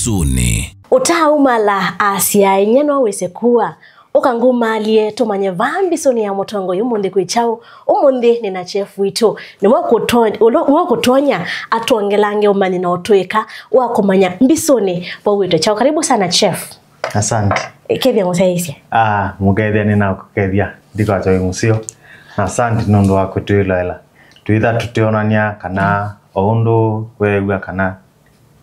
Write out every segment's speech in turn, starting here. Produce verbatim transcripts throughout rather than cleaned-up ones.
Mbisũnĩ. Ũtaaumala asya inyia no wĩse kuwa. Ũka ngumaalye tũmanye vaa mbisũnĩ ya mũtongoi ũmũnthĩ kwĩ kyaũ. Ũmũnthĩ nĩ na chef witũ. Nĩwe ũkũto-, ũlo-, nĩwe ũkũtonya atwongelange ũmanyi na ũtũĩka wa kũmanya mbisũnĩ vaũĩtwe kyaũ. Karibu sana chef. Asante. Kethia mũsyaĩĩsye. Ah, mũkethia nĩnakũkethia. Ndikwatya wĩ mũseo. Na asante nũndũ wa kũtwĩloela. Twĩtha tũtionania kana o ũndũ weew'a kana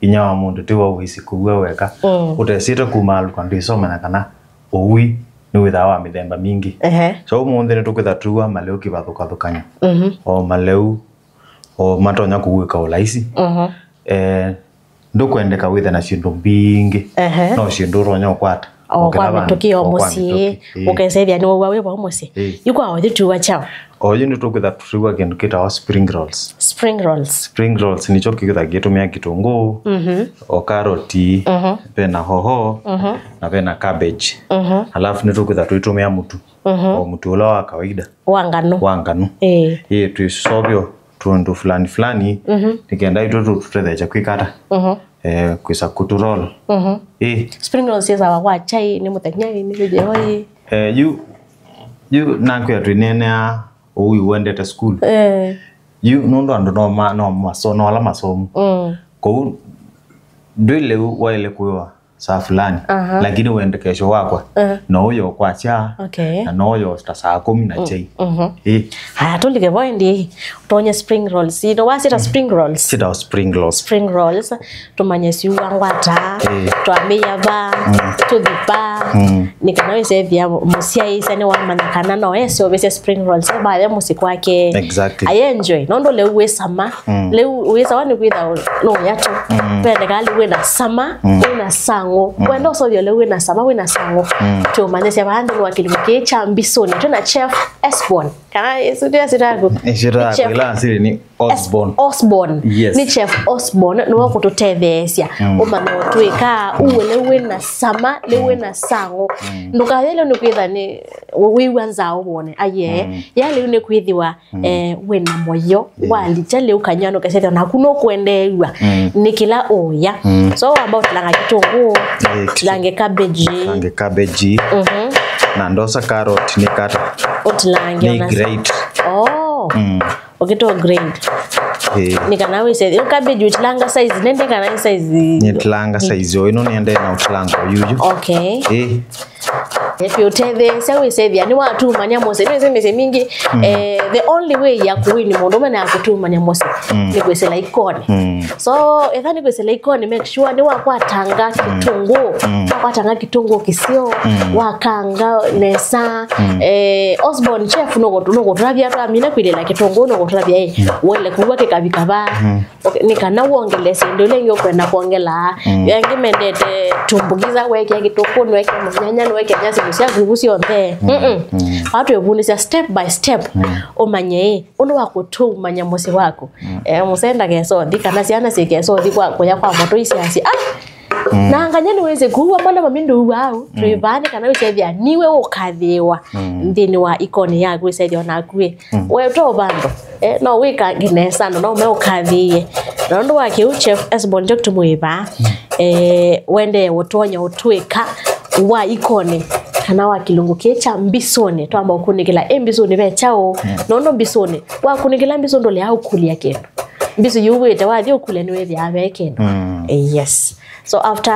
inya wa mũndũ ti wa ũisi kũw'a weka. Mm. Ũtesĩte kumaalũka ndwĩsomanya kana ũui nĩ wĩthaa wa mĩthemba mingĩ. Ehe. So ũmũnthĩ nĩtũkwĩtha tũua maleu kĩvathũkathũkany'o. Mhm. O maleu, o matonya kũw'ĩka ũlaisi. Mhm. Eh, ndũkwendeka wĩthe na syĩndũ mbingĩ. Ehe. No syĩndũ ũtonya ũkwata. O kwa mĩtũkĩ, o mũsyĩ, ĩĩ. Ũkesethĩa nĩ wauwa wĩ vau mũsyĩ. Ĩĩ. Yu kwa oyu tuwa kyaũ? Oyu nĩ tũkwĩtha tũtiwa kĩndũ kĩtawa spring rolls. Spring rolls. Spring rolls nĩkyo kĩkwĩtha kĩtũmĩa kĩtũngũũ, mhm, o karoti, mhm, vena hoho, mhm, na vena cabbage. Mhm. Alafu nĩ tũkwĩtha tũitũmĩa mũtu. Mhm. O mũtu ũla wa kawaida. Wa ngano. Wa ngano. Ĩĩ. Ĩĩ, twĩsovyo tũndũ fulani fulani, mhm, nĩ kenda itũ tũ-, tũtetheesya kwĩka ata? Mhm. Eh, kwĩsa kũtũroll. Mhm. Ĩĩ. Spring rolls syĩsawa kwa chai, nĩ mũthenya, nĩ video ĩ? Eh, yu, yu nakwĩa twĩneenea ũu wendete school. Eh. Yu nũndũ andũ no ma-, no maso-, no ala masomu. Mm. Kwoou ndwĩ lĩu waĩle kwĩwa saa fulani, aha, lakini wendekesho wakwa, aha, no ũyo kwasya, okay, na no ũyo ta saa kũmi na, mm, chai. Mhm. Ĩ. Haya, tũlike vo ĩndĩ, ũtonye spring rolls. Ino wasita spring rolls? Sita spring rolls. Spring rolls, tũmanye siuwa ngwata, ĩ, twambĩĩa va, mm, tũthi va, mm, nĩ kana wĩsethĩa mũsyaĩĩsya nĩwamanya kana no ese ũvĩsya spring rolls, vaya mũsyĩ kwake. Exactly. Ayenjoy, nũndũ lĩu wĩ sama. Mm. Lĩu wĩsawa nĩ kwĩtha nũya tu. Mm. Pendeka lĩu wĩna sama, mm, wĩna sang'o. Mm. Wenda ũsovya lĩu wĩna sama, wĩna sang'o. Mm. Tũmanyĩsya vaa nthĩnĩ wa kĩlungu kĩĩ kya mbisũnĩ. Twĩna chef Osborn. Kana ĩsu ndio sitaku. Ĩsitaku, chef, ila asili ni Osborn. Osborn. Yes. Nĩ chef Osborn, nĩwe ũkũtũtetheesya. Mm. Ũmanya ũtwĩka, uwe lĩu wĩna sama, lĩu wĩna sang'o. Mm. Ndũkaye lĩu nĩ kwĩtha nĩ wĩw'a nzaa ũwone. Aye. Mm. Ya lĩu nĩ kwĩthĩwa mm, eh, wĩna mũyo, ĩĩ, walikya lĩu kanyũa nũkesethya naku nũkwendeew'a, mm, nĩ kĩla ũya. Mm. So wamba ũtilanga kĩtũngũũ, ĩĩ, kĩtũ-, ũtilange cabbage. Ũtilange cabbage. Mhm. Na ndosa carrot nĩ kata. Ũtilange nĩ ona grate. Oh. Mm. Ũkĩtwa grate. Ĩĩ. Nĩ kana wĩse, yu cabbage ũtilanga size nene kana size? Nĩtilanga size o ĩno nĩendee na ũtilanga yuyu. Okay. Ĩĩ. Ĩĩ, ũtetheesya wĩsethĩa nĩwatumany'a mũsyĩ. Nĩwĩsĩ mĩsyĩ mingĩ, mm, eh, the only way ya kũwini mũndũ ũme na ya kũtumany'a mũsyĩ, mm, nĩ kwĩsĩla ikonĩ. Mm. So, etha nĩ kwĩsĩla ikonĩ, make sure nĩwakwatanga, mm, kĩtũngũũ. Mm. Wakwatanga kĩtũngũũ kĩseo, mm, wakanga nesa. Mm. Eh, Osborn chef nũkũ-, nũkũtũtavya twamina kwilĩla kĩtũngũũ, nũkũtũtavya, eh, mm, wele kuwa kĩkavika va. Mm. Okay, nĩ kana wongele syĩndũ ila ingĩ ũkwenda kwongela. Mm. Angĩ mendete tumbukiza, wekĩa kĩtũkũ, nĩwekĩa manyanya, nĩwekĩa nyasi syaku ivu syonthe. Mm. Mm-mm. Mm. Atwĩvundĩsya step by step. Mm. Ũmanye ĩ, ũndũ wa kũtũmanya mũsyĩ waku. Mm. Eh, mũsee ndakesothi, kana syana syĩkesothi kwa kũya kwa mũtũ isyasya. Ah! Mm. Na nganya nĩwĩsĩ kuua mwana mami ndũuaau. Mm. Twĩvaane kana wĩsethĩa niwe ũkathĩĩwa, mm, nthĩnĩ wa ikonĩ yaku wĩsethĩa naku ĩ. Mm. We to vandũ. Eh, no wĩkange nesa, no, no ũme ũkathĩĩe. Na ũndũ wa kĩu, Chef Osborn, ndio tũmwĩva, mm, eh, wendee ũtonya ũtwĩka wa ikonĩ, kana wa kĩlungu kĩĩ kya mbisũnĩ, twamba ũkunĩkĩla, ĩ mbisũnĩ ve kyaũ? Mm. Na ũndũ mbisũnĩ, wakunĩkĩla mbisũ ndũlea ũkũlya kĩndũ. Mbisũ yũwĩte, wathi ũkũlya nĩwĩthĩaa ve kĩndũ. Mm. Eh, yes. So after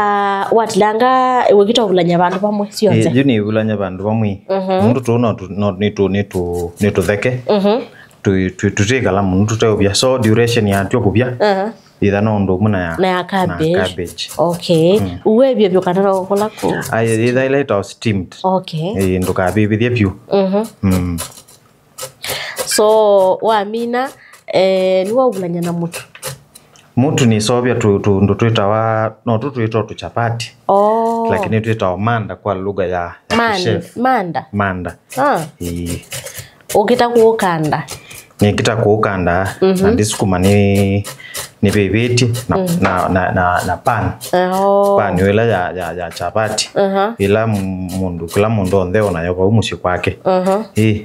watilanga, wĩkĩta ũvulany'a vandũ vamwe syonthe? Eh, yu nĩvulany'a vandũ vamwe. Mhm. Mũndũ tũu no tũ-, no, nĩ tũ-, nĩ tũ-, nĩ tũtheke. Mhm. Tũ-, tũ-, tũtĩkala mũno tũteũvya. So duration ya tyo kũvya, aha, ĩtha no ũndũ ũmwe na ya, na ya cabbage. Na cabbage. Okay. Mm. Uwe vyo vyo kana no kola ku? Ai, ĩtha ila ĩtawa steamed. Okay. Eh, ndũkavĩvĩthye vyũ. Mhm. Mm. So, wamina, eh, nĩwauvulany'a na mũtu? Mũtu nĩsovya tũ-, tũndũ twĩtawa, no tũ twĩtawa tũchapati. Oh. Lakini twĩtawa manda kwa lugha ya, ya manda, kishef. Manda? Manda. Ah. Ĩĩ. Ũkĩta kũũkanda? Nĩkĩta kũũkandaa, na ndisukuma nĩ, nĩvĩvĩtye na, na, na, na, na pan. Oh. Pan ĩla ya, ya, ya chapati. Aha. Ĩla m-, mũndũ, kĩla mũndũ onthe onayo vau mũsyĩ kwake. Aha. Ĩ.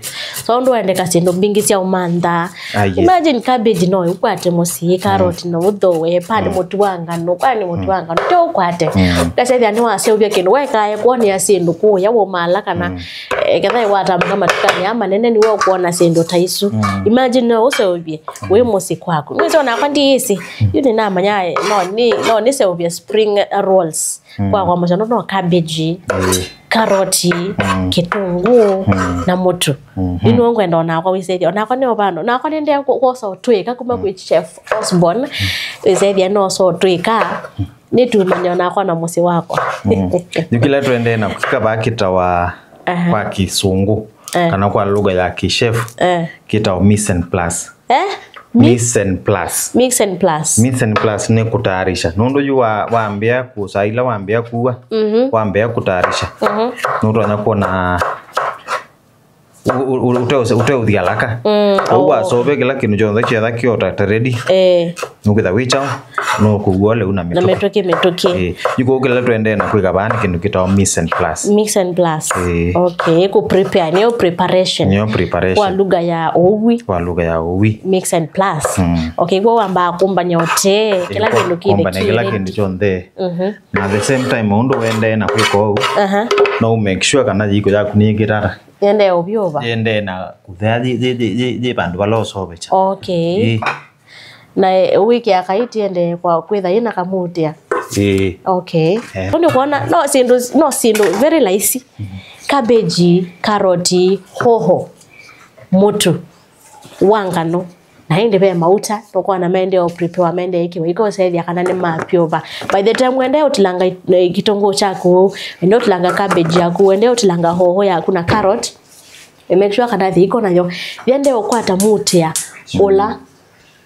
So, ũndũ wendeka syĩndũ mbingĩ sya ũmantha. Ah, yes. Imagine cabbage no ũkwate mũsyĩ, carrot no ũthooe, pan mũtu wa ngano, kwani mũtu wa ngano, te ũkwate. Ũkasethĩa nĩwaseũvya kĩndũ, wekae kwonea syĩndũ kũya womala kana, eh, ketha ĩwatamũka matukanĩ aa manene nĩwe ũkwona syĩndũ ta isu. Imagine no ũseũvye wĩ mũsyĩ kwaku. Nĩsĩ onakwa ndiĩsĩ, yu nĩnamanya, eh, no nĩ, no nĩseũvye spring rolls. Kwa, kwa mũsyano no cabbage, karoti, kĩtũngũũ, na mũtu. Yu nĩw'o ngwenda onakwa wĩsethia. Onakwa nĩ ovando. Nakwa nĩndea kwosa ũtwĩka kuma kwĩ Chef Osborne. Wĩsethia nosa ũtwĩka. Nĩtumanya onakwa na mũsyĩ wakwa. Yu kĩla tũendee na kĩka vaa kĩtawa kwa kĩsũngũ, kana kwa lugha ya kĩchef, kĩtawa mise en place. Eh? Mise en place. Mise en place. Mise en place nĩ kũtayarisha. Nũndũ yu wa, wambĩa kũsa ila wambĩa kuwa, wambĩa kũtayarisha. Nũtonya kuona u-, u-, u-, ũteũse-, ũteũthi alaka. Ũu wasove kĩla kĩndũ kyonthe kyetha kyota ta ready. Eh. Nũkwĩtha wĩ kyaũ, nũkũw'a lĩu na mĩtũkĩ. Na mĩtũkĩ, mĩtũkĩ. Eh. Yu kũu kĩla tũendee na kwĩka vaa nĩ kĩndũ kĩtawa mise en place. Mise en place. Eh. Okay, kũ prepare, nĩyo preparation. Nĩyo preparation. Kwa lugha ya ũwi. Kwa lugha ya ũwi. Mise en place. Okay, kw'o wambaa kũmbany'a ũtee, kĩla kĩndũ kĩthĩkĩe kĩla kĩndũ kyonthe. Na the same time, ũndũ wendee na kwĩka ũu, no make sure kana yiko yaku nĩyĩkĩtata. Yendee ũvyũva. Yendee na kũthea yĩ, yĩ, yĩ, yĩ, yĩ vandũ vala ũsovekya. Okay. Ĩ. Na, eh, wĩkĩa kaiti yendee kwa kwĩtha yĩna kamutĩa. Ĩ. Okay. Eh. Nĩ kuona, no syĩndũ, no syĩndũ very laisi. Cabbage, karoti, hoho, mũtu wa ngano. Na ĩndĩ ve mauta, nũkwona maendee o prepare, maendee ĩkĩwa, ikosethya kana nĩ mapyũva. By the time wendee ũtilanga i-, i-, kitũngũũ kyaku, wendee ũtilanga cabbage yaku, wendee ũtilanga hoho yaku na carrot, make sure kana thĩ iko nayo. Yendee ũkwata mũtĩa ũla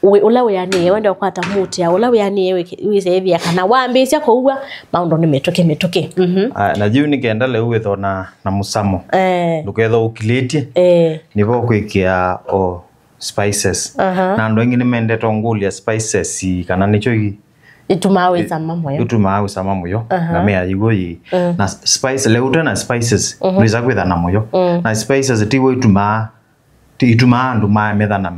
wĩ-, ũla wĩanĩe, wendee ũkwata mũtĩa ũla wĩanĩe wĩke-, wĩsethya kana wambĩĩsya kũua maũndũ nĩ mĩtũkĩ mĩtũkĩ. Mhm. Ah, na yu nĩ kenda lĩu wĩthwa na, na mũsamo. Eh. Ndũkethwa ũkilĩtye. Eh. Nĩvo kwĩkĩa o spices. Aha. Na andũ aingĩ nĩmendete ngũlya spices i-, kana nĩkyo i-, itumaa wĩsama mũyo. Itumaa wĩsama mũyo. Aha. Ngamea yĩw'o yĩ. Mm. Na spice, lĩu ũte na spices, mhm, ndwĩsa kwĩthana mũyo. Mm. Na spices tiw'o itumaa, ti-, itumaa andũ maemethana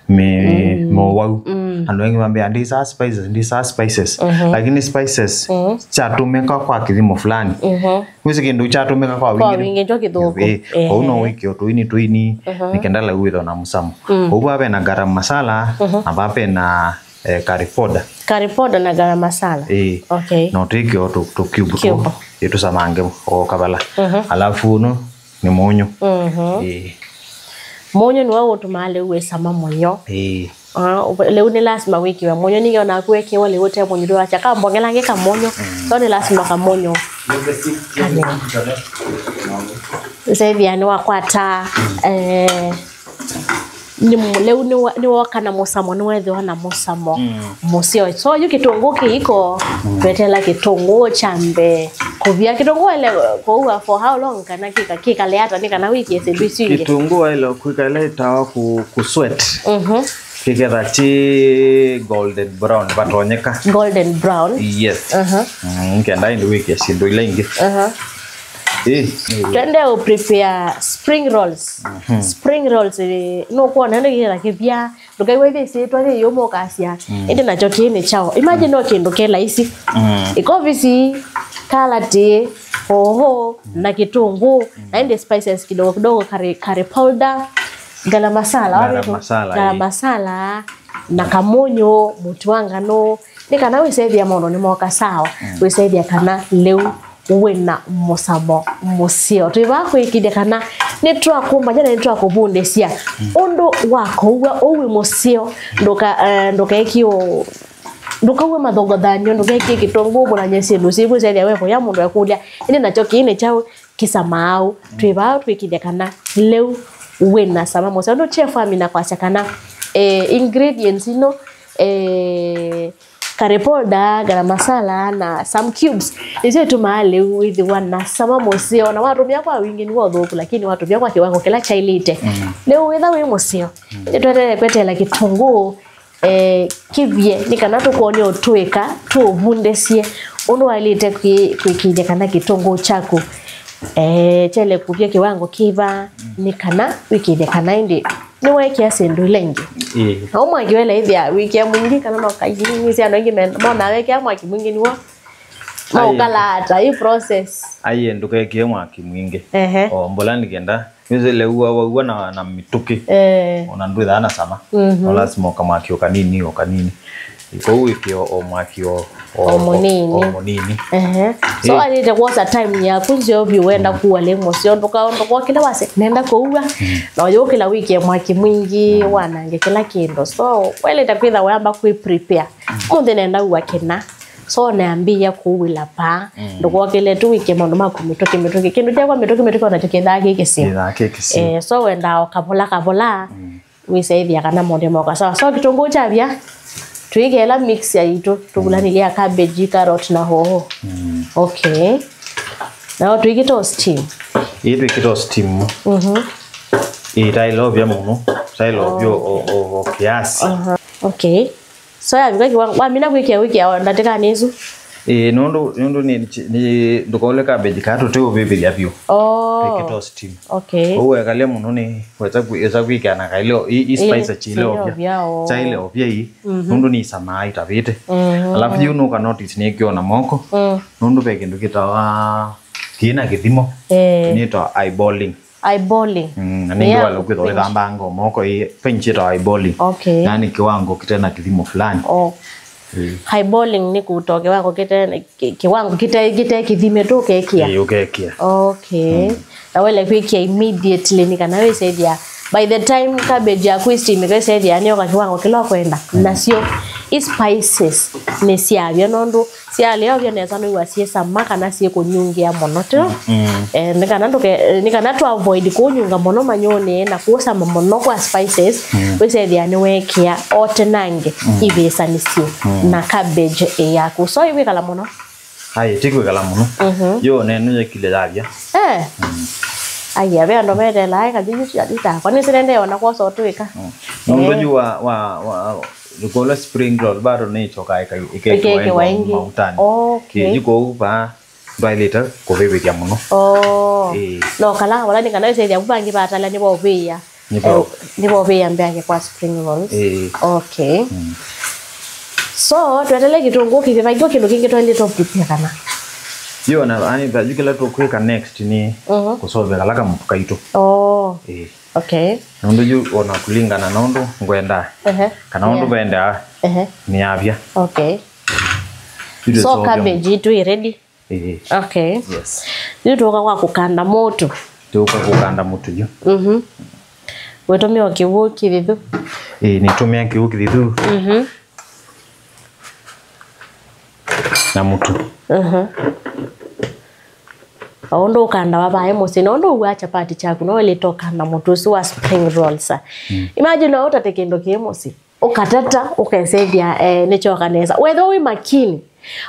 me-, mm, mowau. Mm. Andũ aingĩ mambĩa, "Ndĩsaa spices, ndĩsaa spices." Mhm. Lakini spices, mm, kyatũmĩka kwa kĩthimo fulani. Mhm. Wĩsĩ kĩndũ kyatũmĩka kwa wingĩ nĩ wingĩ nĩkyo kĩthũku. Ĩĩ, ehe, kwoou no wĩkĩe o tũini tũini, mhm, nĩ kenda lĩu wĩthwa na mũsamo. Mm. Kwoou vaa ve na garam masala, mhm, na vaa ve na, eh, curry powder. Curry powder na garam masala. Ĩĩ. Okay. No twĩkĩe o tũ, tũ cube tũ, cube, ĩĩ, tũsamange o kavala. Mhm. Alafu ũnũ nĩ mũnyũ. Mhm. Ĩĩ. Mũnyũ nĩwe ũtũmaa lĩu wĩsama mũyo. Ĩĩ. Ah, ũve-, lĩu nĩ lasima wĩkĩwe mũnyũ, ningĩ ona kwĩkĩwa lĩu ũte mũnyũ ndwasya kambongelangĩ kamũnyũ. Mm. So nĩ lasima kamũnyũ. Nzethia nĩwakwata, eh, nĩ mũ-, lĩu nĩwa-, nĩwoka na mũsamo, nĩwethĩwa na mũsamo, mm, mũseo. So yu kĩtũngũũ kĩiko, mm, twetela kĩtũngũũ kyambe kũvia. Kĩtũngũũ ele kũua for how long kana kĩka-, kĩkale ata nĩ kana wĩkĩe syĩndũ isu ingĩ? Kĩtũngũũ ele kwĩkala ĩtawa kũ-, kũ sweat. Mhm. Kĩketha kĩ golden brown, vatonyeka. Golden brown? Yes. Aha. Mm, kenda ĩndĩ wĩkĩa syĩndũ ila ingĩ. Aha. Ĩ, ĩ. Twende ũ prepare spring rolls. Mhm. Spring rolls, ĩ, nũkwona nĩ kĩketha kĩvya, ndũkaiwa ĩthĩsĩtwa yĩ yũmũ ũkasya. Mm. Ĩndĩ nakyo kĩĩ nĩ kyaũ? Imagine no kĩndũ ke laisi. Mm. Ĩkovisi, kalati, hoho, na kĩtũngũũ, na ĩndĩ spices kidogo kidogo, curry, curry powder, garam masala, garam masala, garam masala, na kamũnyũ, mũtu wa ngano, nĩ kana wĩsethia maũndũ nĩmoka sawa, mm, wĩsethia kana lĩu wĩna mũsamo mũseo. Twĩ vaa kũĩkĩthya kana nĩtwakũmbany'a na nĩtwakũvundĩsya, mm, ũndũ wa kũua ũu wĩ mũseo, ndũka-, eh, ndũkaĩkĩe ũ-, ndũkaue mathongothanyo, ndũkaĩkĩe kĩtũngũũ, ũvũnany'e syĩndũ syĩvu, wĩsethia we kũya mũndũ ekũlya, ĩndĩ nakyo kĩĩ nĩ kyaũ? Kĩsamaau. Twĩ vaa twĩkĩthya kana lĩu wĩna sama mũseo. Nũndũ chef amina kwasya kana, eh, ingredients ino, eh, curry powder, garam masala, na some cubes. Nĩsyo itumaa lĩu wĩthĩwa na sama mũseo. Na watũmĩa kwa wingĩ nĩw'o ũthũku, lakini watũmĩa kwa kĩwango kĩla kyaĩlĩte. Mm. Lĩu wĩtha wĩ mũseo. Mm. Nĩtweteele kweteela kĩtũngũũ, eh, kĩvye, nĩ kana tũkwone ũtwĩka, tũũvundĩsye ũndũ waĩlĩte kwĩ-, kwĩkĩĩthya kana kĩtũngũũ kyaku, eh, kyaĩle kũvya kĩwango kĩva, nĩ kana wĩkĩĩthye kana ĩndĩ nĩweekĩa syĩndũ ila ingĩ. Ĩĩ. Na ũ mwaki wela ĩthĩa wĩkĩa mwingĩ kana no kaingĩ, andũ aingĩ men-, monaa wekĩa mwaki mwingĩ nĩw'o maũkalaa ata, ĩ process. Aiee, ndũkekĩe mwaki mwingĩ. Ehe. O mbola nĩ kenda, nĩsĩ lĩu wa-, waua na, na mĩtũkĩ. Eh. Ona ndwĩthaa na sama. Mhm. No lasima ũkamwaki o kanini, o kanini. Kwoou wĩkĩe o mwaki o, o, O mũnini. O mũnini. Ehe. So, ĩĩ, waĩlĩte kwosa time yaku nzeo vyũ wenda kũua lĩu mũseo, ndũka-, ndũkokĩle wase, nenda kũua. Mm. Na ũyũkĩla wĩkĩe mwaki mwingĩ, wanange kĩla kĩndũ. So, waĩlĩte kwĩtha wayamba kwĩ prepare. Mũnthĩ nenda ua kĩna. So, nambĩĩa kũuĩla paa. Mm. Ndũkokĩle tu wĩkĩe maũndũ maku mĩtũkĩ mĩtũkĩ. Kĩndũ kyakwa mĩtũkĩ mĩtũkĩ onakyo kĩthaa kĩ kĩseo. Kĩthaa kĩ kĩseo. Eh, so, wendaa o kavola kavola. Mm. Wĩsaĩthya kana maũndũ moka sawa. So, kĩtũngũũ kyavya, tũikela mix ya itũ, tũvulanĩlya cabbage, carrot na hoho. Mm. Okay. Nao tũikĩta o steam. Ĩĩ twĩkĩta o steam. Mhm. Ĩĩ taĩle ovya mũno, taĩle ovya o, o, o kiasi. Aha. Okay. So, yavika kiwango, wamina kwĩkĩa, wĩkĩa o ndatĩkanĩ isu? Ĩĩ, nũndũ, nũndũ nĩ, nĩ, ndũkaũle cabbage kaa tũteũvĩvĩthya vyũ. Oh. Twĩkĩta o steam. Okay. Ũu wekalya mũno nĩ wesa kwĩ-, wesa kwĩkĩa na kaĩle o-, i, i spice chile ovya. Ovya, oh. Chaile ovya ii. Mhm. Nũndũ nĩisamaa itavĩte. Mhm. Alafu yu nũka notice nĩkĩo na moko. Mm. Nũndũ ve kĩndũ kĩtawa kĩĩ na kĩthimo. Eh. Nĩtawa eyeballing. Eyeballing. Mm, na nĩ ndwala kwĩthwa wĩthambanga o moko ii, ve nzĩa ĩtawa eyeballing. Okay. Yaani kĩwango kĩte na kĩthimo fulani. Oh. Mm. Eyeballing nĩ kũtoa kĩwango kĩte, kĩ-, kĩwango kĩte, kĩte kĩthime tu ũkekĩa. Ĩĩ, ũkekĩa. Okay. Mm. Na wele kwĩkĩa immediately nĩ kana wĩsethia. By the time cabbage yaku ĩsteamĩka ĩsethia nĩyoka kĩwango kĩla ũkwenda. Mm. Nasyo i spices nĩ syavya nũndũ syalea ũvya nesa nĩw'a syĩ sama kana syĩ kũnyungĩa mũno, tyo? Mm. Eh, nĩ kana ndũke-, nĩ kana tũ avoid kũnyunga mũno manyũnĩ na kũsama mũno kwa spices, mm, wĩsethĩa nĩwekĩa o tenange, mm, ivĩsanĩsye, mm, na cabbage yaku. So, ĩwĩkala mũno? Ai, tikwĩkala mũno. Mhm. Yo, nenu yekile yavya. Eh. Mm. Ai, ave andũ metelaa, ai, kathĩnyu sya ndita. Kwani sirende ona kwosa ũtwĩka? Mm. Nũndũ, eh, yu wa, wa, wa, Ndũkole spring roll bado nĩ ĩchokaa ĩka-, ĩkekĩwa ĩngĩ mautani. Okay. Kĩĩ kwoou vaa ndwaĩlĩte kũvĩvĩthya mũno. Oh. Ĩĩ. No kala wala nĩ kana ĩsethya vu vangĩ vatala nĩ vovĩĩa. Nĩ vo-, eh, nĩ vovĩĩa mbeange kwa spring rolls. Ĩĩ. Okay. Mm. So, twetele kĩtũngũũ kĩthĩ, vaingĩ kĩndũ kĩngĩ twaĩlĩte prepare kana? Yo, na, ani, va-, yu kĩla tũkwĩka next nĩ, mhm, kũsovya kala kamũtu kaitũ. Oh. Ĩĩ. Okay. Nũndũ yu ona kũlingana na ũndũ ngwendaa, ehe, kana ũndũ, yeah, vendaa, ehe, nĩ avya. Okay. Yu so tũsovya cabbage itũ ĩ ready? Ĩĩ. Okay. Yes. Yu tũka kwa kũkanda mũtu. Tũka kũkanda mũtu yu. Mhm. Wĩtũmĩa o kĩw'ũ kĩthithu? Ĩĩ, nĩtũmĩa kĩw'ũ kĩthithu. Mhm. Na mũtu. Mhm. O ũndũ ũkandawa vaĩ mũsyĩ, na ũndũ ũw'aa chapati kyaku, no wĩlĩte ũkanda mũtu ũsu wa spring rolls. Mm. Imagine no ũtate kĩndũ kĩ mũsyĩ, ũkatata, ũkesethĩa, eh, nĩkyoka nesa. Wethĩwa wĩ makini,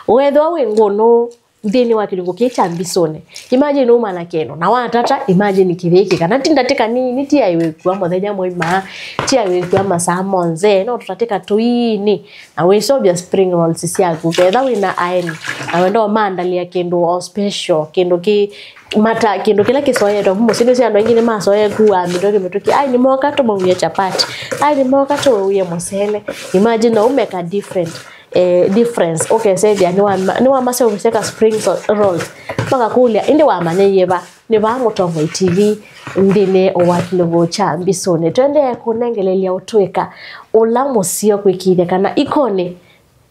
wethĩwa wĩ ngũnũ nthĩnĩ wa kĩlungu kĩĩ kya mbisũnĩ. Imagine ũmanya kĩndũ, na watata, imagine kĩthĩkĩ, kana ti ndatĩka nini, ti aĩ wĩkua mũthenya mũima, ti aĩ wĩkua masaa monthe, no tũtatĩka tũini. Na wĩseũvya spring rolls syaku, ketha wĩna aeni, na wenda ũmaandalĩa kĩndũ o special, kĩndũ kĩ mata, kĩndũ kĩla kĩsoyetwe vu mũsyĩ. Nĩsĩ andũ aingĩ nĩmasoee kuaa mĩtũkĩ mĩtũkĩ, ai, nĩmoka tũmauie chapati, ai, nĩmoka tũuie mũsele. Imagine no make a different, eh, difference, ũkesethĩa nĩwama-, nĩwamaseũvĩsya ka spring so-, rolls, makakũlya, ĩndĩ wamanya yĩva? Nĩ vaa Mũtongoi T V nthĩnĩ wa kĩlungu kya mbisũnĩ. Tũendee kũnengelelya ũtwĩka ũla mũseo kwĩkĩĩthya kana ikonĩ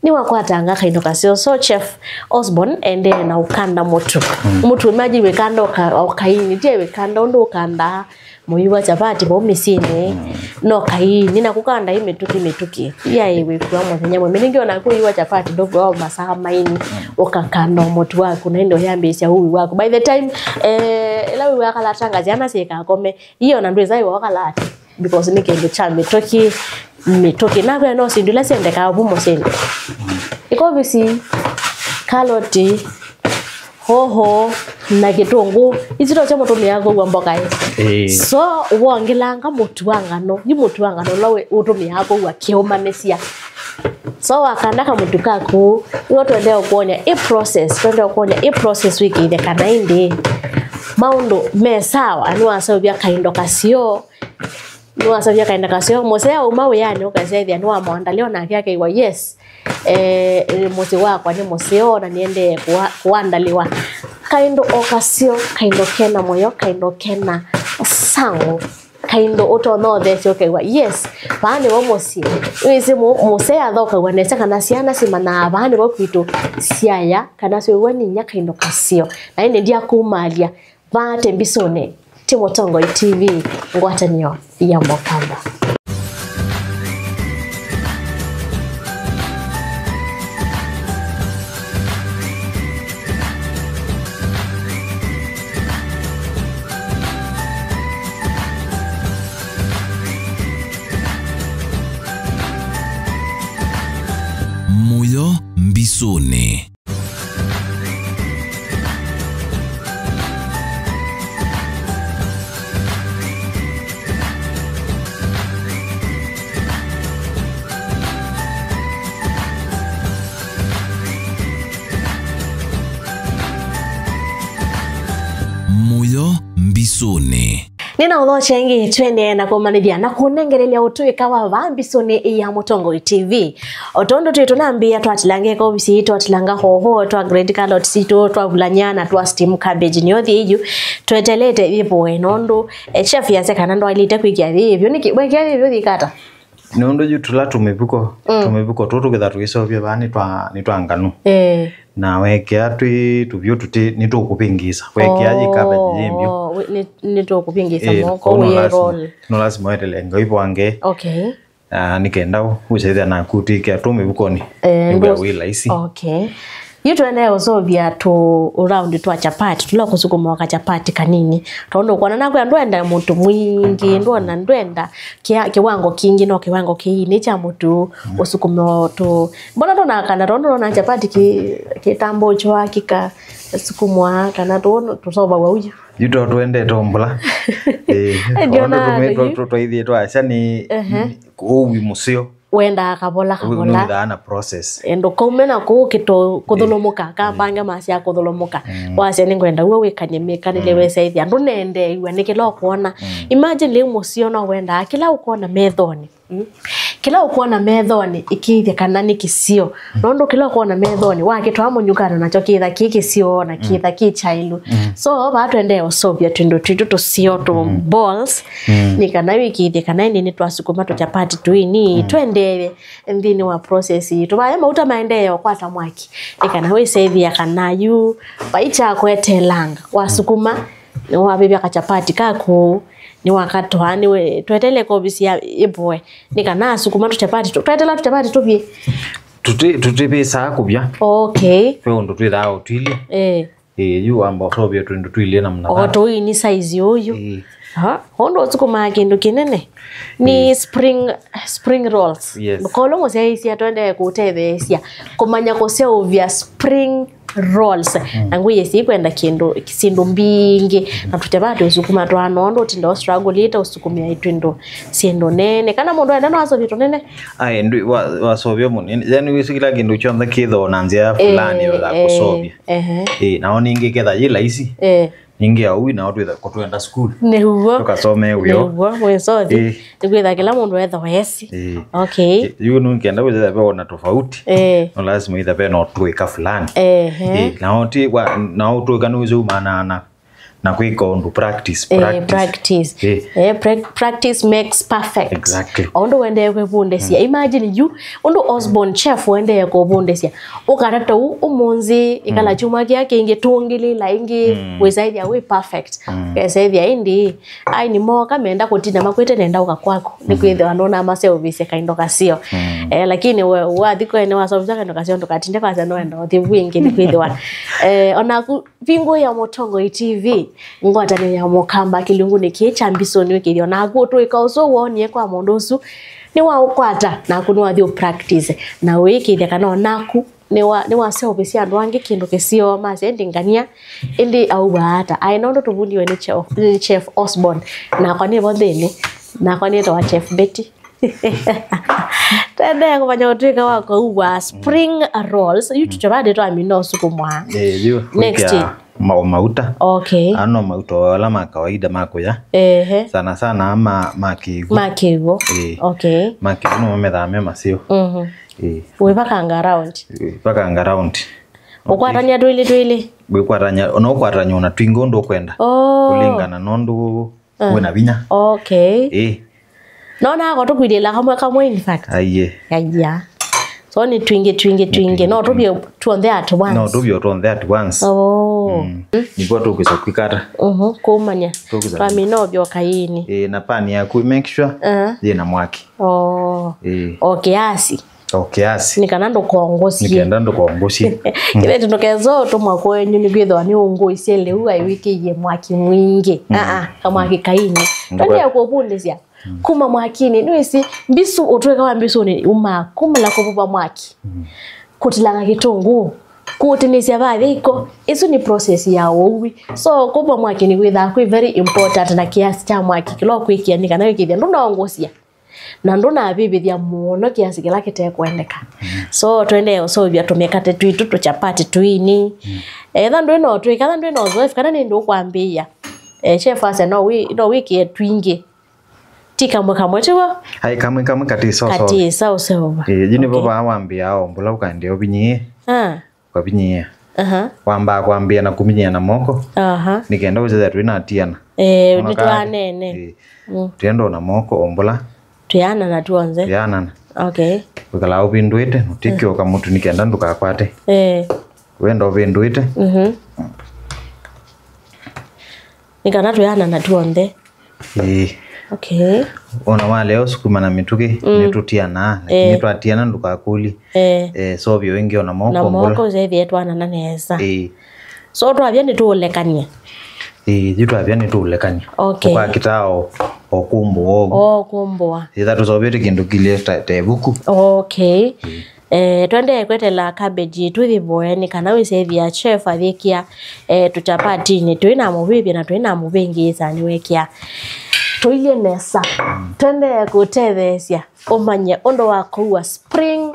nĩwakwataa kaindo kaseo. So, Chef Osborne endee na ũkanda mũtu. Mm. Mũtu, imagine wĩkanda o ka-, o kaini, ti wĩkanda ũndũ ũkandaa mũi wa chapati vau mĩsyĩnĩ, mm, no kaini, na kũkanda ĩ mĩtũkĩ mĩtũkĩ. Yaĩ wĩkua mũthenya mũima. Nĩngĩ ona kũi wa chapati ndũkua o masaa maini, mm, ũkakanda o mũtu waku, na ĩndĩ ũyambĩĩsya ũi waku. By the time, eh, ĩla wĩw'aa kalatangazi ana syĩkakome, iyo na ndwĩsa ĩwa ũkalata, because nĩ kĩndũ kya mĩtũkĩ, mĩtũkĩ. Nakwĩa no syĩndũ ila syendekaa vu mũsyĩnĩ. Ĩkovisi, kaloti, hoho, na kĩtũngũ. Ici no syo mũtũmĩaa kũua mboka ĩ. Ĩĩ. So, wongelanga mũtu wa ngano, yu mũtu wa ngano ũla wĩ-, ũtũmĩaa kũua kĩũmamĩsya. So, wakanda kamũtu kaku, nĩw'o twendee ũkwony'a ĩ process, twendee ũkwony'a ĩ process wĩkĩĩthye kana ĩndĩ maũndũ me sawa, nĩwaseũvya kaindo kaseo, nĩwaseũvya kaindo kaseo, mũsee auma wĩanĩ ũkasethĩa nĩwamwandalĩwa nake akew'a, yes, eh, mũsyĩ wakwa nĩ mũseo na nĩendee kũa-, kũandalĩwa. Kaindo o kaseo, kaindo kena mũyo, kaindo kena sound, kaindo ũtonya ũthesya ũkew'a, yes, vaa nĩvo mũsyĩ. Wĩsĩ mũ-, mũsee athokaw'a nesa kana syana simanyaa vaa nĩvo kwitũ syaya, kana syow'a ninya kaindo kaseo. Na ĩndĩ ndyakumalya. Vaa tembisoni, ti Mũtongoi T V, ngwatanĩo ya Mũkamba. Mũyo mbisũnĩ. Mũyo mbisũnĩ. Nĩnaũthokya ĩngĩ, twendee na kũmanyĩthya na kũnengelelya ũtũĩka wa vaa mbisũnĩ ya Mũtongoi T V. O tondũ twĩ tũnambĩĩa, twatilanga ĩkovisi, twatilanga hoho, twa grade carrot sitũ, twavulany'a na twa steam cabbage nĩyo thiĩ yu. Twetelete yĩvoe nũndũ, eh, chef yasya kana ndwaĩlĩte kwĩkĩa yĩĩ vyũ. Nĩkĩ wekĩa yĩĩ vyũ yĩkata? Nũndũ yu tũla tũmĩvuko, mm, tũmĩvuko tũtũ tũkĩtha tũkĩseũvya vaa nĩ twa, nĩ twa nganu. Eh. Na wekĩa twĩ tũvyũ tũtĩ, nĩtũkũvĩngĩĩsa. Wekĩa yĩ cabbage yĩ mbyũ. Oh, wĩ-, nĩ, nĩtũkũvĩngĩĩsa. Ĩĩ, moko kwoou no wĩye lasima, roll. No lasima wetelee ngai vwange. Okay. Ah, nĩ kenda ũsethĩa naku ũtĩkĩa tũ mĩvukonĩ. Eh, nĩwĩa ndũ-, wĩ laisi. Okay. Yu tũendee ũseũvya tũ round twa chapati, tũla kũsukuma o kachapati kanini. Tondũ ũkwona nakwĩa ndwenda mũtu mwingĩ, ndwona, ndwenda kĩa-, kĩwango kingĩ, no kĩwango kĩini kya mũtu, mm, ũsukume o tũ. Mbona tũnakana, tondũ nona chapati kĩ-, kĩtambũkĩwa, kĩkasukumwa, kana tũ-, tũseũvaw'a ũu. Yu to twendete o mbũla. Eh, ndiona tondũ tũmĩ-, andũ twa-, yu twa-, twaithiĩ twasya nĩ, ehe, nĩ ũwi mũseo. Wendaa kavola kavola. Nĩwĩthaa na process. Eh, ndũkaume na kũu kĩto kũthũlũmũka, eh, kambange masya kũthũlũmũka. Mm. Wasya nĩngwenda uo wĩkany'e mĩkanĩle, mm, wesaĩthya. Ndũnendeew'a nĩ kĩla ũkwona. Mm. Imagine lĩu mũseo no wendaa kĩla ũkwona methonĩ. Mm. Kĩla ũkwona methonĩ ĩkĩĩthya kana nĩ kĩsio. Mm. Nũndũ kĩla ũkwona methonĩ, wakĩtwaa mũnyukano nakyo kĩtha kĩ kĩsio na, mm, kĩtha kĩ kyailu. Mm. So, vaa twendee ũseũvya twĩndũ twitũ tũsio tũ, mm, balls, mm, nĩ kana wĩkĩĩthye kana ĩndĩ nĩtwasukuma tũchapati tũini, mm, twendeeye nthĩnĩ wa process yitũ. Vaya mauta maendee ũkwata mwaki, nĩ kana wĩsethĩa kana yu vai kyakwetelanga, wasukuma, nĩwavĩvya kachapati kaku, nĩwakatwaa, nĩwe-, tweteele kovisi ya ĩvoe, nĩ kana asukuma tũchapati tũ-, twetela tũchapati tũvye. Tũti-, tũtivĩsaa kũvya. Okay. Ve ũndũ twĩthaa ũtwilye. Eh. Ĩĩ, yu wamba ũseũvya twĩndũ twilye namna o that. Tũini size ũyu. Ĩĩ. Aha, ũndũ ũsukumaa kĩndũ kĩnene. Nĩ, ĩĩ, spring, spring rolls. Yes. Kolo mũsyaĩĩsya twendee kũtetheesya kũmanya kũseũvya spring rolls. Mm. Na ngwĩsĩ ikwenda kĩndũ, syĩndũ mbingĩ. Mm. Na tũtevaa tũsukuma twana ũndũ ũtinda ũstruggle ĩte ũsukumĩa twĩndũ syĩndũ nene. Kana mũndũ enda no asovye tũnene? Ai, ndũ-, wa-, wasovya mũnene. Yani wĩsĩ kĩla kĩndũ kyonthe kĩthoo na nzĩa fulani ya kũsovya. Ehe. Ĩĩ, nao ningĩ ketha yĩ laisi. Eh. Ningĩ au nao twĩtha kũtwenda school. Nĩw'o. Tũkasome wĩo. Nĩw'o, mwĩsothi. Ĩĩ. Nĩkwĩtha kĩla mũndũ etha wesi. Ĩĩ. Okay. Ĩ-, yu nũkenda wĩtha ve ona tofauti. Eh. No lazima itha ve no twĩka fulani. Ehe. Ĩĩ, nao ti wa, nao twĩka nĩ wĩsĩ umanana na kwĩka ũndũ practice, eh, practice. Practice. Eh. Eh, pra-, practice makes perfect. Exactly. O ũndũ wendee kwĩvundĩsya. Mm. Imagine you, ũndũ Osborne chef wendee kũvundĩsya. Ũkatata ũu ũmũnthĩ, ĩkala, mm, kyumwa kĩya kĩngĩ, tũngĩlĩla ĩngĩ, mm, wĩsaĩthya wĩ perfect. Mm. Wĩsaĩthya ĩndĩ, ai nĩmoka menda kũtina makwĩte nenda ũka kwaku. Mm. Nĩkwĩthĩwa nũnamaseũvĩsye kaindo kaseo. Mm. Eh, lakini we, wathi kwene waseũvĩsya kaindo kaseo ndũkatinde kwasya nũenda ũthi vu ĩngĩ nĩkwĩthĩwa. Eh, onaku Vingũĩa Mũtongoi T V, ngwatanĩo ya Mũkamba kĩlungunĩ kĩĩ kya mbisũnĩ wĩkĩthya naku ũtũĩka ũsu wonie kwa mũndũ ũsu nĩwaũkwata, naku nĩwathi ũ practice na ũĩkĩthya kana onaku Nĩwa- nĩwaseũvĩsya andũ angĩ kĩndũ kĩseo, masya, "Ĩndĩ ngania, ĩndĩ auaa ata?" Aĩ, nũndũ tũvundiwe nĩ Chef, nĩ Chef Osborne. Nakwa nĩvo nthĩnĩ. Nakwa nĩtawa Chef Betty. Tendee kũmanya ũtwĩka wa kũua spring rolls. Yu tũchavati twamina ũsukumwa. Eh, yu. Next. Wĩkĩa ma- mauta. Okay. Ano mauta ala ma kawaida ma kũya. Ehe. Sana sana ma, ma kĩw'ũ. Ma kĩw'ũ. Eh. Okay. Ma kĩw'ũ nĩmo methaa me maseo. Mhm. Eh. Wĩvakanga around. Wĩvakanga around. Ũkwatany'a twĩlĩ twĩlĩ. Wĩkwatany'a, ona ũkwatany'a ona twingĩ ũndũ ũkwenda. Oh. Kũlingana na ũndũ Ah. wĩna vinya. Okay. Eh. Nona ako tũkwilĩla kamwe kamwe, in fact. Aiye. Aiya. So nĩ twingĩ, twingĩ, twingĩ. Nĩ twingĩ, no tũvye twingĩ. Tuonthe at once. No tũvye tuonthe at once. Oh. Mm. Nĩvo tũkwĩsa kwĩkata. Mhm, kũmanya. Tũkwĩsa. Twamina ũvyo kaini. Eh, na pan yaku, make sure Ah. yĩna mwaki. Oh. Eh. O kiasi. O kiasi. Nĩ kana ndũkongũsye. Nĩ kenda ndũkongũsye. Kĩveti ndũkesa ũtũmwa kwenyu nĩ kwĩthĩwa nĩ ũngũisye lĩu aiwĩkĩie mwaki mwingĩ. Mm. Aa, kamwaki kaini. Mm. Twendee kũvundĩsya. Mm. Kuma mwakinĩ, nĩwĩsĩ, mbisu, ũtwĩka wa mbisunĩ umaa kumĩla kũvuva mwaki. Mm. Kũtilanga kĩtũngũũ, kũtinĩsya vavya iko. Ĩsu nĩ process ya ũui. So, kũvuva mwakinĩ kwĩthaa kwĩ very important na kiasi kya mwaki kĩla ũkwĩkĩa nĩ kana wĩkĩthya ndũnaongũsya. Na ndũnavĩvĩthya mũno kiasi kĩla kĩtekwendeka. Mm. So, tũendee ũseũvya tũmĩkate twitũ, tũchapati twini. Mm. Etha ndwĩ na ũtwĩka, etha ndwĩ na ũzoefu, kana nĩ ndũ ũkwambĩĩa. Eh, chef asya no wĩ-, no wĩkĩe twingĩ. Ti kamwe kamwe, tiw'o? Ai, kamwe kamwe katĩ sawa sawa. Katĩ sawa sawa. Eh, yu nĩvo Okay. vaa wambĩaa o mbũla ũkaendea ũvinyĩĩe. Ah. Ũkavinyĩĩa. Aha. Wambaa kwambĩĩa na kũminyĩa na moko. Aha. Nĩ kenda ũsethĩa twĩ na tiana. Eh, Ona nĩ kana- twanene. Eh. Mm. Tũyenda na moko o mbũla. Tũyanana tuonthe. Tũyanana. Okay. Wĩkalaa ũvĩndũĩte, ũtikĩoka mũtu nĩ kenda ndũkakwate. Eh. Wenda ũvĩndũĩte. Mhm. Nĩ kana tũyanana tuonthe. Ĩĩ. Okay. Ona walea ũsukuma na mĩtũkĩ, Mm. nĩtũtianaa, lakini Eh. twatiana ndũkakũlye. Eh. Eh, sovya ĩngĩ ona moko Na mbũla. Moko ũsethĩe twanana nesa. Ĩĩ. So twavya nĩtũũlekany'a. Ĩĩ, yu twavya nĩtũũlekany'a. Okay. Ũkakitaa o, o kũmbũa ũu. O kũmbũa. Ĩtha tũsovete kĩndũ kĩlye ta, ta ĩvuku. Okay. Ĩĩ. Eh, twendee kwetela cabbage yitũ yĩvoe nĩ kana wĩsethĩa chef ayĩkĩa, eh, tũchapatinĩ twĩ na mũvĩvye na twĩ na mũvĩngĩĩsa nĩwekĩa tũilye nesa. Twendee kũtetheesya ũmanye ũndũ wa kũua spring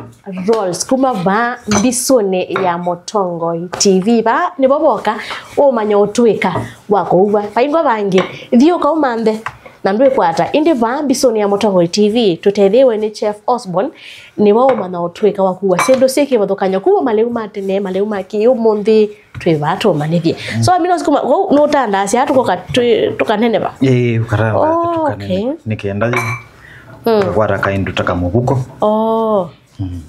rolls kuma vaa mbisũnĩ ya Mũtongoi T V. Vaa nĩvo voka ũmanya ũtwĩka wa kũua. Vaingwa vangĩ, thiĩ ũkaumanthe na ndwĩkwata. Ĩndĩ vaa mbisũnĩ ya Mũtongoi T V tũtetheewe nĩ Chef Osborne. Nĩwe ũmanya ũtwĩka wa kũua syĩndũ syĩ kĩvathũkany'o kuma malĩu ma tene, malĩu ma kĩĩ ũmũnthĩ, twĩ vaa tũmanyĩthye. Mm. So, amino sukuma, kũu nũtandaasya tũkoka twĩ-, tũkaneneva? Ĩĩ, ũkatandaa Oh, tũkanene. Okay. Nĩ kenda yu. Mm. Ũkakwata kaĩndũ ta kamũvuko. Oh. Mm.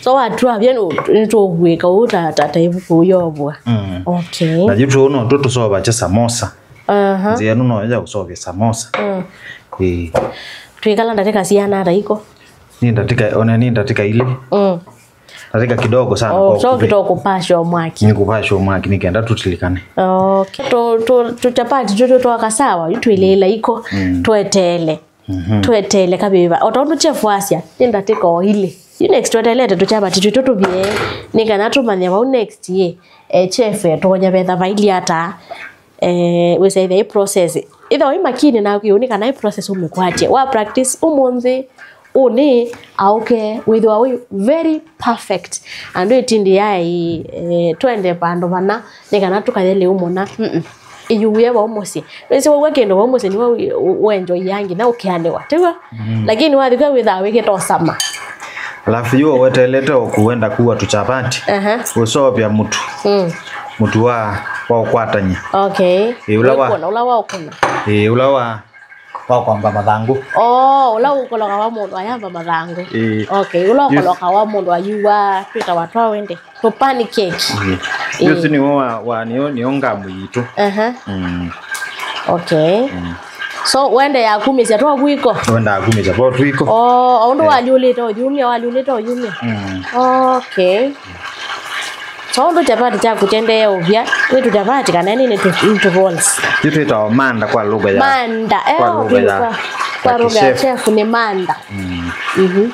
So, watwavya nĩ-, nĩtũvuĩka ũu ta, ta, ta ĩvuku yovua. Mm. Okay. Na yu tũu no tũ tũsovakya samosa. Aha. Nzĩa ĩno no ya kũsovya samosa. Mm. Ĩĩ. Twĩkala ndatĩka siana ata iko? Nĩ ndatĩka, ona nĩ ndatĩka ilĩ. Mm. Ndatĩka kidogo sana Oh, kwa so ũkuvĩ. Kĩtoo kũpasha mwaki. Nĩ kũpasha mwaki nĩ kenda tũtilikane. Okay. Tũ, tũ, tũchapati tũtũ twaka sawa, yu twĩlĩĩla iko, Mm. tweteele. Mhm. Tweteele kavĩva. O ta ũndũ chef wasya, nĩ ndatĩka o ilĩ. Yu next tweteelete tũchapati twitũ tũvye, nĩ kana tũmanye vau next ye. Eh, chef, eh, tonya vetha vaili ata. Eh, wĩsa ĩthĩa ĩ process. Ĩthĩa wĩ makini na kĩũnĩ kana ĩ process ũmĩkwatye. Wa practice ũmũnthĩ, ũnĩ, aũke, wĩthĩwa wĩ very perfect. Andũ ĩtindi yaĩ, eh, twende vandũ vana, nĩ kana tũkaye lĩu mũna. Mm-mm. Ĩyuwie vau mũsyĩ. Wĩsĩ waua kĩndũ vau mũsyĩ nĩwe ũ-, ũenjoy yangi na ũkeanĩwa. Tiw'o? Mm. Lakini wathi kwa wĩthaa wĩkĩta ũsama. Alafu yu wetelete o kuenda kuwa tuchapati. Aha. Ũsovya mũtu. Mm. Mũtu wa, wa ũkwatany'a. Okay. Ĩ, ũla wa Ũkũna, ũla wa ũkũna. Ĩ, ũla wa, wa kwamba mathangũ. Oh, ũla ũkoloka wa mũndũ ayamba mathangũ. Ĩ. Okay, ũla Yu- ũkoloka wa mũndũ ayuwa twĩtawa twa wende. Tũ pancake. Ĩ. Ĩ. Yu si nĩwo wa, wa, nĩyo, nĩyo ngamu yitũ. Aha. Mm. Okay. Mm. So, wende ya kumĩsya twa kwiko? Wendaa kumĩsya po twiko. Oh, o ũndũ Eh. walyũlĩte ũyumya, walyũlĩte ũyumya. Mm. Okay. So, ũndũ chapati kyaku kyendee ũvya, nĩ tũchapati kana nĩ, nĩ tũ, nĩ tũ rolls? Yu twĩtawa manda kwa lugha ya Manda. Eh, kwa lugha ya, kwa, kwa ya lugha ya Kichef. Chef nĩ manda. Mm. Mhm.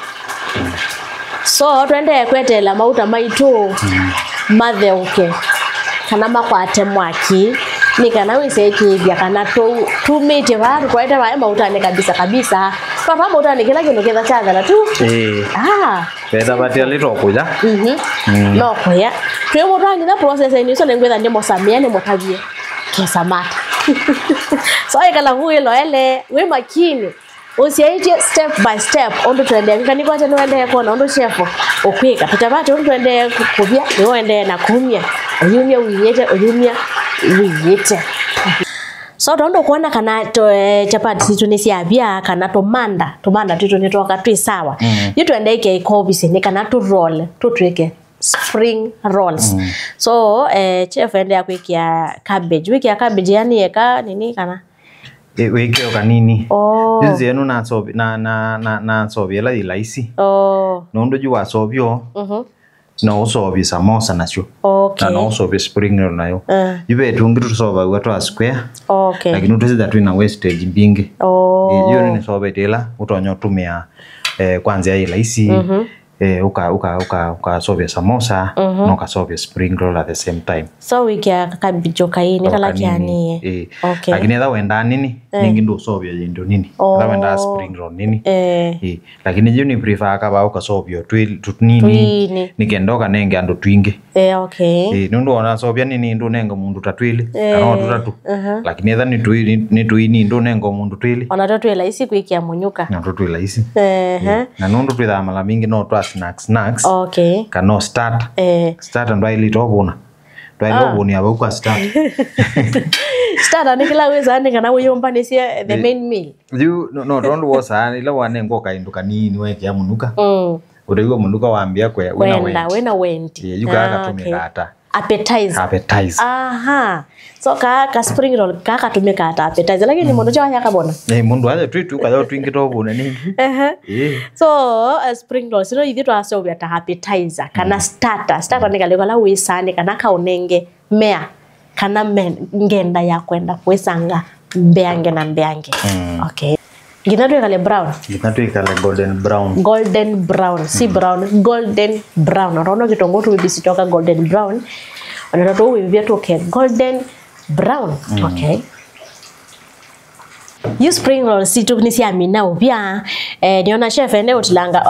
So, tũendee kweteela mauta maitũ matheũke, kana makwate mwaki, nĩ kana wĩsĩ ĩkĩĩthya kana tũ-, tumĩtye vaa, tũtwaĩte vaa mautanĩ kabisa kabisa. Twatwaa mautanĩ, kĩla kĩndũ kĩtha kyathela tu. Ĩĩ. Ah. Veta vati alĩ tokũya. Mhm. Mm. No kũya. Twĩ mũtwaa nginya process-inĩ ĩsu, nĩngwĩtha ndĩmũsamĩa, nĩmũtavye. Kesamata. So, ĩkala vu wĩloele, wĩ makini. Ũsyaĩtye step by step ũndũ tũendee kwĩka. Nĩkwatya nĩwendee kwona ũndũ chef ũkwĩka. Tũtavati ũndũ tũendee kũ-, kũvya, nĩwendee na kumya. Ũyumya wĩyĩte, ũyumya wĩyĩte. So, tondũ ũkwona kana tũ-, eh, chapati sitũ nĩsyavya, kana tũmanda, tũmanda twitũ nĩtwoka twĩ sawa. Mm. Yu tũendee ĩkĩa ikovisinĩ kana tũrole, tũtwĩke spring rolls. Mm. So, eh, chef endea kwĩkĩa cabbage. Wĩkĩa cabbage yani eka nini kana? Ĩ, wĩkĩo kanini. Oh. Yu nzĩa ĩno nasovi-, na, na, na, nasovi ĩla yĩ laisi. Oh. Nũndũ yu wasovio, mhm, no ũsovie samosa nasyo. Okay. Na no ũsovie spring roll nayo. Ah. Yu ve tũngĩ tũsovaw'a twa square. Okay. Lakini ũtwĩsĩtha twĩ na wastage mbingĩ. Oh. Ĩ, yu nĩsovetye ĩla ũtonya ũtũmĩa, eh, kwa nzĩa yĩ laisi. Mhm. Eh, ũka, ũka, ũka, ũkasovya samosa, mhm, na ũkasovya spring roll at the same time. So wĩkĩa kabijũ kaini kala kanini, kĩanĩe. Eh. Okay. Lakini etha wendaa nini, eh, ningĩ ndũsovya yĩndũ nini. Oh. Etha wendaa spring roll nini. Eh. Eh. Lakini yu nĩ prefer kava ũkasovya twĩ-, tũnini. Twini. Nĩ kenda ũkanenge andũ twingĩ. Eh, okay. Eh, nũndũ ona sovya nini ndũnenga mũndũ ta twĩlĩ, eh, kana o tũtatũ. Aha. Lakini etha nĩ tũi-, nĩ, nĩ tũini ndũnenga mũndũ twĩlĩ. Ona tũ twĩ laisi kwĩkĩa mũnyuka. Na tũ twĩ laisi. Ehe. Eh, na nũndũ twĩthaa mala mingĩ no twa snack, snacks. Okay. Kana o starter. Eh. Starter ndwaĩlĩte ũvũna. Ndwaĩlĩte, ah, ũvũnĩa vau kwa starter. Starter nĩ kĩla wĩsaa nĩ kana wĩyũmbanĩsye the, eh, main meal. Yu, no, no, tondũ wosaa, ĩla wanengwa kaĩndũ kanini wekĩa mũnuka. Mm. Ũtew'a mũnuka wambĩa kwe-, wĩna kwenda, wendi. Wĩna wendi. Ĩĩ, yu kaa, ah, okay, katũmĩkaa ta appetizer. Appetizer. Aha. So, kaa ka spring roll, kaa katũmĩkaa ta appetizer. Lakini, mm, mũndũ kyo yakabona. Ĩĩ, mũndũ ayo twĩ tu, kayo twingĩ tovũne nini. Ehe. Ĩĩ. So, uh, spring roll, sino ithyĩ twaseũvya ta appetizer, kana, mm, starter. Starter nĩ kalĩ kala wĩsaa nĩ kana kaũnenge mea. Kana me-, ngenda ya kwenda kwĩsanga mbeange na mbeange. Mm. Okay. Nginya twĩkale brown. Nginya twĩkale golden brown. Golden brown, si, mm, brown, golden brown. Ũtaona kĩtũngũ tũvĩvĩsya twoka golden brown. Ona tũu wĩvĩvya tũke golden brown. Mm. Okay. Yu spring rolls sitũ nĩsyamina ũvya. Eh, nĩona chef ende ũtilanga,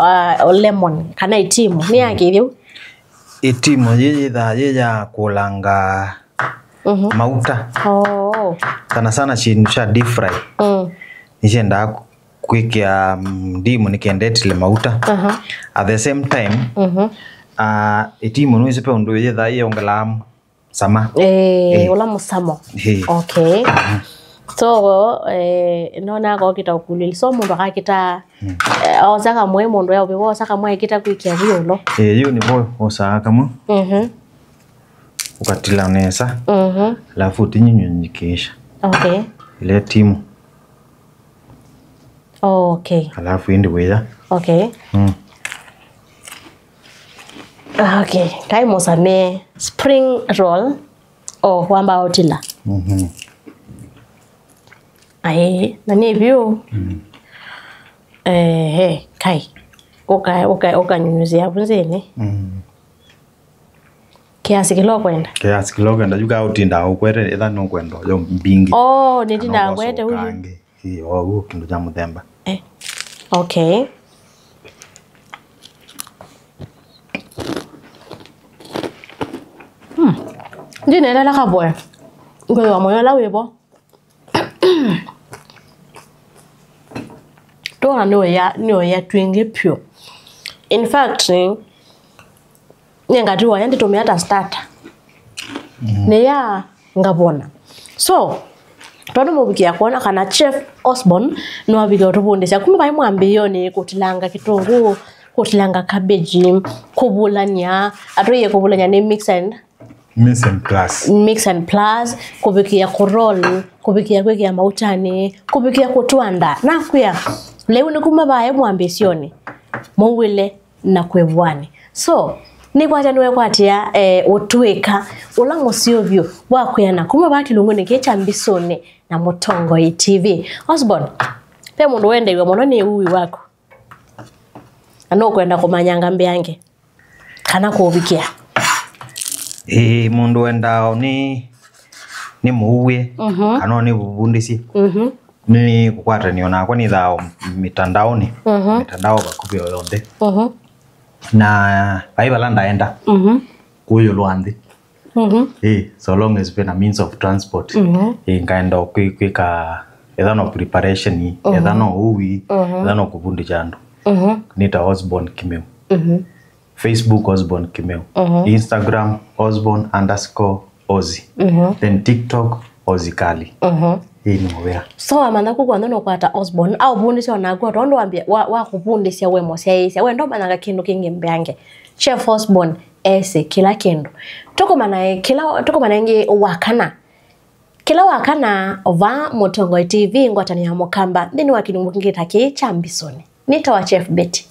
uh, lemon kana itimu. Nĩ ya kĩthyũ? Itimu yĩ yĩthaa yĩ ya kũlanga, mhm, mauta. Oh. Sana sana syĩndũ sya deep fry. Mm. Nĩsyendaa kwĩkĩa, mm, ndimu nĩkenda ĩtile mauta. Aha. At the same time, mhm, ah, itimu nĩwĩsĩ ve ũndũ yĩthaa yĩongelaa sama. Eh, eh, ũla mũsamo. Eh. Okay. Mhm. So, eh, nona akokita ũkulĩli. So, mũndũ akakita, mm, eh, osa kamwe, mũndũ ya ũvĩwa osa kamwe akita kwĩkĩa viũlo. Eh, yu nĩvo osaa kamwe. Mhm. Ũkatila nesa. Mhm. Alafu ũtinyinyikĩsha. Okay. Ile timu. Oh, okay. Alafu ĩndĩ wĩya. Okay. Mm. Okay. Kai mũsame spring roll. Oh, wamba ũtila. Mhm. Aĩ, na nĩ vyũ. Mm. Ehe, kai. Ũka, ũka, ũkanyunyuzia vunzĩnĩ. Mm. Kiasi kĩla ũkwenda. Kiasi kĩla ũkwenda. Yu kaa ũtindaa ũkwete, etha nũkwenda yo mbingĩ. Oh, nĩtindaa ngwete ũyu. Kana ũkasoka angĩ. Ĩĩ, o ũu kĩndũ kya mũthemba. Eh. Okay. Hmm. Ndinelele kavoe. Ngwĩwa moyo ũla wĩvo. Tũona nĩ ũya, nĩ ũya twingĩ pyũ. In fact, nĩ, nĩ ngati waya ndĩtũmĩa ta starter. Mm. Nĩ ya ngavona. So, tondũ mũvikĩa kwona kana Chef Osborne nĩwavikĩa ũtũvundĩsya kuma vai mwambĩĩonĩ kũtilanga kĩtũngũ, kũtilanga cabbage, kũvulany'a, atũie kũvulany'a nĩ mix and Mise en place. Mix and plus, kũvikĩa kũroll, kũvikĩa kwĩkĩa mautanĩ, kũvikĩa kũtwanda. Nakwĩa, lĩu nĩ kuma vae mwambĩĩsyonĩ, mauĩle na kwĩvw'anĩ. So, nĩkwatya nĩwekwatĩa, eh, ũtw'ĩka ũla mũseo vyũ wa kwĩana kuma vaa kĩlungunĩ kĩĩ kya Mbisũnĩ na Mũtongoi T V. Osborne, ve mũndũ wendeew'a mũno nĩ ũui waku. Na nũkwenda kũmanyanga mbeange kana kũvikĩa? Ĩĩ, mũndũ wendaa nĩ nĩ mũuĩ Mhm. kana nĩ vundĩsye Mhm. nĩ kũkwatanio nakwa nĩ thao mitandaoni Mhm. mitandao vakuvĩ o yonthe Mhm. Na vai vala ndaenda Mhm. kũyũlwa nthĩ Mhm. Ĩ, so long as vena means of transport Mhm. Ĩ, ngaenda kwĩ- kwĩka etha no preparation etha no ũui etha no kũvundĩkya andũ Mhm. Nĩta Osborne Kimeu Mhm. Facebook Osborne Kimeu Mhm. Instagram Osborne underscore Ozi Mhm. Then TikTok Ozi Kali Mhm. Ĩ nĩ mũvea So wamanya ku kwanthe nũkwata Osborne aũvundĩsya onaku tondũ wambia wa, wa kũvundĩsya we mũsyaĩĩsya we ndomanyaga kĩndũ kĩngĩ mbeange. Chef Osborne esĩ kĩla kĩndũ. Tũkomanae kĩla tũkomanae ĩngĩ wakana. Kĩla wakana va Mũtongoi T V ngwatanĩo ya Mũkamba nthĩnĩ wa kĩlungu kĩngĩ ta kĩĩ kya Mbisũnĩ. Nĩtawa Chef Betty.